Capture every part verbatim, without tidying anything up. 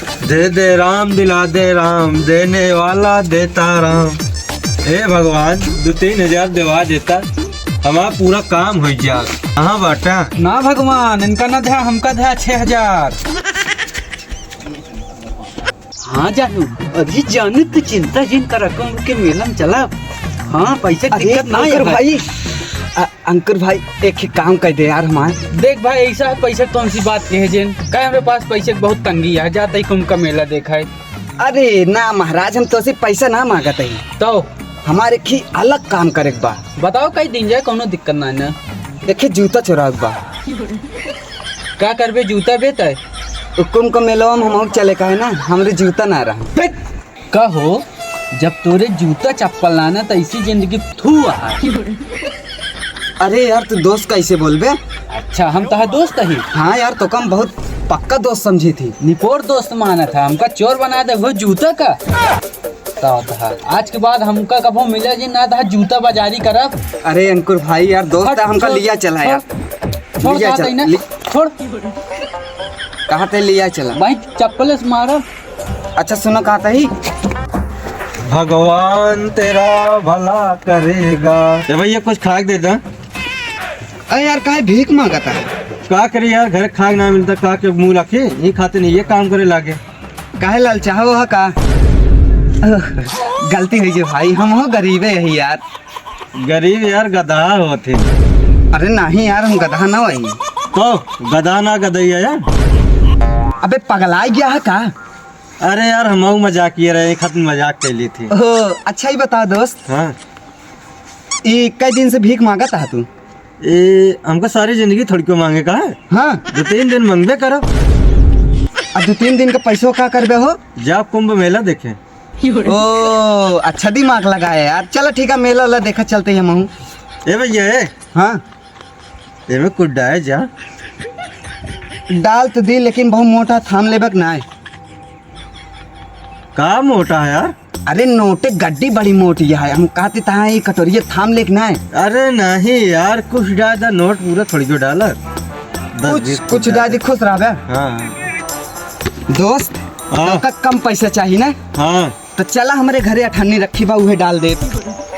दे दे राम, दिला दे राम, देने वाला देता राम। हे भगवान, दो तीन हजार देवा देता, हमार पूरा काम होइ जात। कहाँ बाटा? ना भगवान, इनका ना द्या, हमका द्या छह हजार। हाँ जानू, अभी जाने तू चिंता जिन करा, कुंभ के मेला में चला। हाँ, पैसे अरे दिक्कत ना अंकुर है। भाई, अ-, अंकुर भाई, एक ही काम कर दे यार हमार। देख भाई, ऐसा है, पैसे कौन सी बात कहे जेन, काहे हमरे पास पैसे की बहुत तंगी है, जाता ही कुंभ का मेला देखा है। अरे ना महाराज, हम तोसे पैसा ना मांगत ही। तो? हमार एक ही अलग काम करे के बा। बताओ, कई दिन जाए, कौनो दिक्कत ना है ना। एक ही जूता चोरावे के बा। का करबे, जूता बेता है? तो कुंभ का मेलवा में हम चले का है ना, हमरे जूता ना रहा। का हो, जब तोरे जूता चप्पल ना ना, त इसी जिंदगी थू आ। अरे यार, तू दोस्त कैसे बोलबे? अच्छा, हम तोहार दोस्त ही। हाँ यार, तोका हम बहुत पक्का दोस्त समझी थी। निपोर दोस्त माना था, हमका चोर बना दे वो जूता का। तो तोहार, आज के बाद हमका कभो मिले जी ना, तोहार जूता बाजारी करब। अरे अंकुर भाई यार, दोस्त हट, है, हमका छोड़, लिया चला यार। छोड़, छोड़, लिया कहा चला, था ना, लि- छोड़। कहा थे लिया चला? भाई चप्पल से मारा। अच्छा सुनो, कहा था ही? भगवान तेरा भला करेगा। ए भैया, कुछ खाए के दे दे। अरे यार, काहे भीख मांगता है? का करी यार, घर खाए के ना मिलता, का के मुंह रखे, ये खाते नहीं, ये काम करे लागे। काहे ललचाहो हा का? गलती हुई गई भाई, हम हो गरीबे यही यार। गरीब यार गधा होत ही। अरे नहीं यार, हम गधा ना वही। तो गधा ना गधैया यार। अबे पगलाई गया है का? अरे यार, हम मजाक किए रहे, एक हाथ में मजाक कर ली थी। ओहो, अच्छा ही बताओ दोस्त। हाँ। ई कई दिन से भीख मांगत हा तू? ए, हमका सारी जिंदगी थोड़ी को मांगे का है? हाँ। दो तीन दिन मांगबे करब। अब दो तीन दिन का पैसों का करबे हो? जाब कुंभ मेला देखे। ओ, अच्छा दिमाग लगाया यार। चलो ठीक है, मेला वाला देखा चलते हैं महू। ए भैया, ए। हाँ। एमे कुछ डाए जा। डाल तो दी, लेकिन बहुत मोटा थाम लेबक ना है। का मोटा है यार? अरे नोटे गड्डी बड़ी मोटी है, हम कहते तहाँ ये कटोरिया थाम लेक ना है। अरे नहीं यार, कुछ डाल दा, नोट पूरा थोड़ी जो डाला। दस कुछ, बीस कुछ कुछ डाल डाल दे, दे। खुश रहबे। हाँ। दोस्त, हाँ। तोका कम पैसा चाहिए ना? हाँ। तो चला हमरे घरे अठन्नी रखी बा, उहे डाल दे।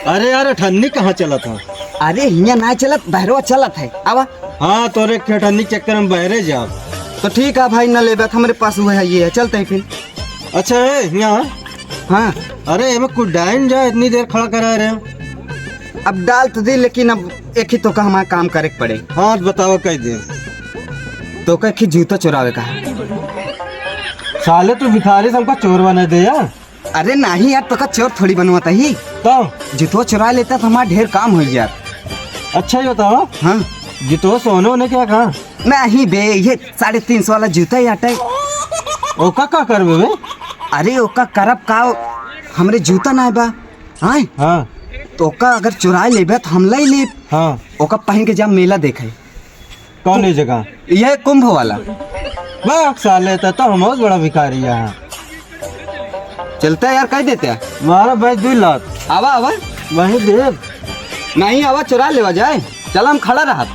अरे यार, अठन्नी कहाँ चलत है? अरे हियाँ ना चलत, बहरवा चलत है। आवा। हाँ, तोरे के अठन्नी चक्कर में बहरे जाब। तो ठीक है भाई, न लेबे तो हमरे पास उहे है, ये है, चलते हैं फिर। अच्छा है, यहाँ। हाँ। अरे, एमे कुछ डाइन जा, इतनी देर खड़ा करा रहे हो। अब डाल तो दी, लेकिन अब एक ही तोका हमार काम करे के पड़े। हाँ, तो बतावा कई दे। तोका एक ही जूता चुरावे का है। साले, तू भिखारी से हमका चोर बना दे यार। अरे नहीं यार, तोका चोर थोड़ी बनवाता ही। तो? जूतवा चुरा लेता तो हमार ढेर काम हो यार। अच्छा, ये बताओ। हाँ। जूतवा सोने होने क्या कहा? नहीं बे, ये साढ़े तीन सौ वाला जूता ही आटा है। ओका का करबे बे? अरे ओका करब का, हमरे जूता ना बा। हाँ? हाँ। तो ओका अगर चुरा लेबे तो हम ले लेब। हाँ। ओका पहन के जा मेला देखे। कौन ये जगह? ये कुंभ वाला। बक साले, तो, तो हम बहुत बड़ा भिखारी है। चलते हैं यार, कह देते हैं। मारा भाई दुई लात। आवा, आवा। वहीं दे। नहीं, आवा, चुरा लेवा जाए। चला, हम खड़ा रहा।